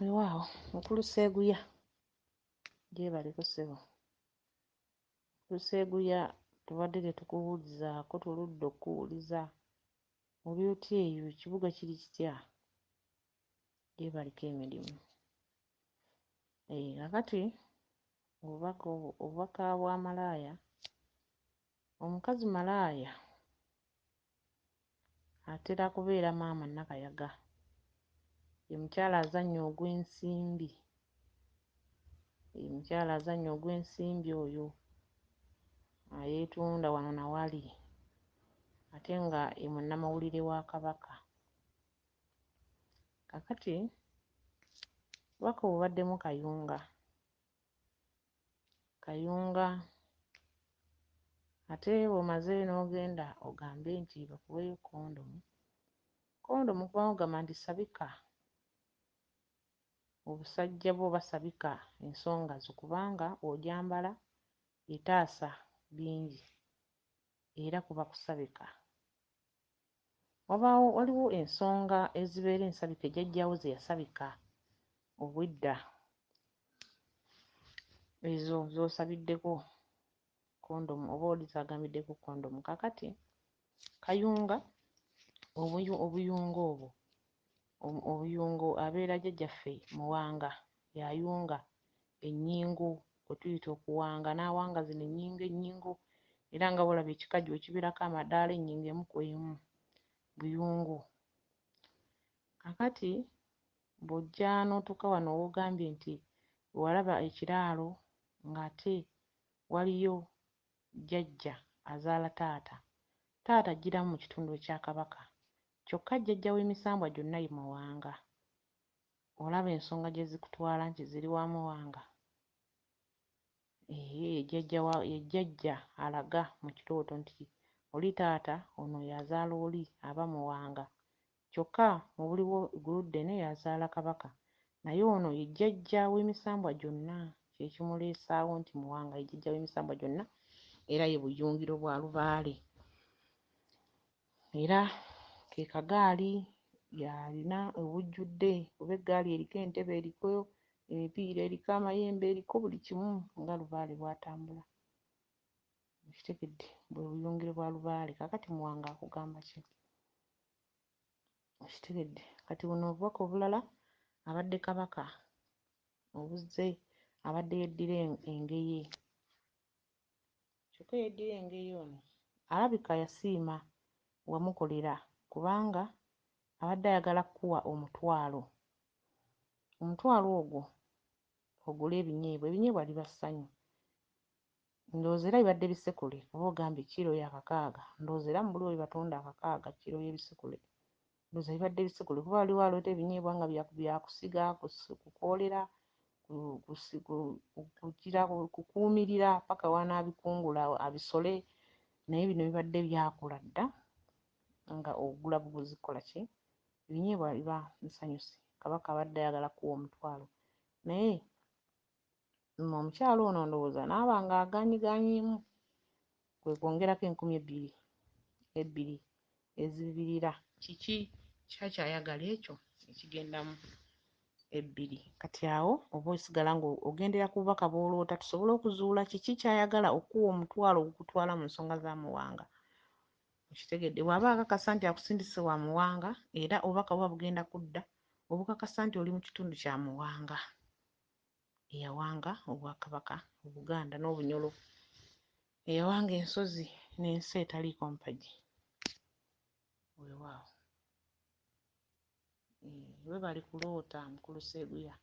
Weewaawo mukulu Sseguya, gyebaleko ssebo. Mukulu Sseguya tubadde tetukuwulizaako, tuludde okkuwuliza. Oli otya eyo, ekibuga kiri kitya? Gyebaleko emirimu. Kaakati obubaka obwo, obubaka bwa malaaya, omukazi malaaya atera kubeera maama Nakayaga. Ye mukyala azannya ogw'ensimbi, ye mukyala azannya ogw'ensimbi oyo ayeetunda wano na wali ate nga ye munnamawulire wa Kabaka. Kaakati obubaka obubaddemu Kayunga, Kayunga ate bw'omaze n'ogenda ogambe nti bakuweeyo kondomu, kondomu kubanga ogamba nti sabika obusajja bwo oba sabika ensonga zo kubanga ogyambala etaasa bingi era kuba kusabika. Wabaawo waliwo ensonga ezibeera ensabike jjajjaawo ze yasabika obwedda ezo z'osabiddeko kondomu oba oli z'agambiddeko kondomu. Kaakati Kayunga obuyungo obwo obuyungo abeera jjajjaffe Muwanga y'ayunga ennyingo kwe tuyita okuwanga n'awanga zino ennyingo ennyingo era nga bw'olaba ekikajjo bwe kibeerako amadaala ennyingo emu ku emu, buyungo. Kaakati bw'ojja n'otuuka wano w'ogambye nti walaba ekiraalo ng'ate waliyo jjajja azaala taata, taata ajjiramu mu kitundu ekya Kabaka kyokka jjajja w'emisambwa gyonna ye Muwanga. Olaba ensonga gye zikutwala nti ziri wa Muwanga? Eeh, jjajja wa ye jjajja alaga mu kirooto nti oli taata ono y'azaala oli aba Muwanga. Kyokka mu buliwo Gguluddene y'azaala Kabaka naye ono ye jjajja w'emisambwa gyonna kye kimuleesaawo nti Muwanga ye jjajja w'emisambwa gyonna era ye buyungiro bwa Lubaale. Era ke kagaali y'alina obujjudde kuba eggaali eriko entebe, eriko emipiira, eriko amayembe, eriko buli kimu nga Lubaale bw'atambula. Okitegedde? Bwe buyungiro bwa Lubaale. Kaakati Muwanga akugamba ki? Okitegedde? Kati buno obubaka obulala abadde Kabaka obuzze abadde yeddira Engeye. Kyokka eyeddira Engeye ono alabika yasiima wamukolera kubanga abadde ayagala kkuwa omutwalo. Omutwalo ogwo ogule ebinyeebwa, ebinyeebwa liba ssanyu. Ndowooza era bibadde bisekule kuba ogambye kiro ya kakaaga. Ndowooza era mu buliwo bye batunda akakaaga kiro y'ebisekule. Ndowooza bibadde bisekule kuba waliwo aleeta ebinyeebwa nga bya kusiga, kukoolera, kugira kukuumirira ppaka w'anaabikungula abisole naye bino bibadde byakula dda nga ogula buguzi kukola ki? Ebinyeebwa biba nsanyuse. Kabaka abadde ayagala kkuwa omutwalo naye omukyala ono ndowooza n'aba ng'agaanyigaanyiimu kwe kwongerako enkumi ebbiri ebbiri ezibirira. Kiki kyakyayagala ekyo ekigendamu ebbiri? Kati awo oba osigala ng'ogendera ku bubaka bw'oloota tusobole okuzuula kiki ky'ayagala okkuwa omutwalo ogukutwala mu nsonga za Muwanga. Okitegedde? Bw'aba akakasa nti akusindise wa Muwanga era obubaka buba bugenda kudda obukakasa nti oli mu kitundu kya Muwanga eyawanga Obwakabaka, Obuganda n'Obunyoro, eyawanga ensozi n'ensi etaliiko mpagi. Weewaawo. Weebale kuloota mukulu Sseguya.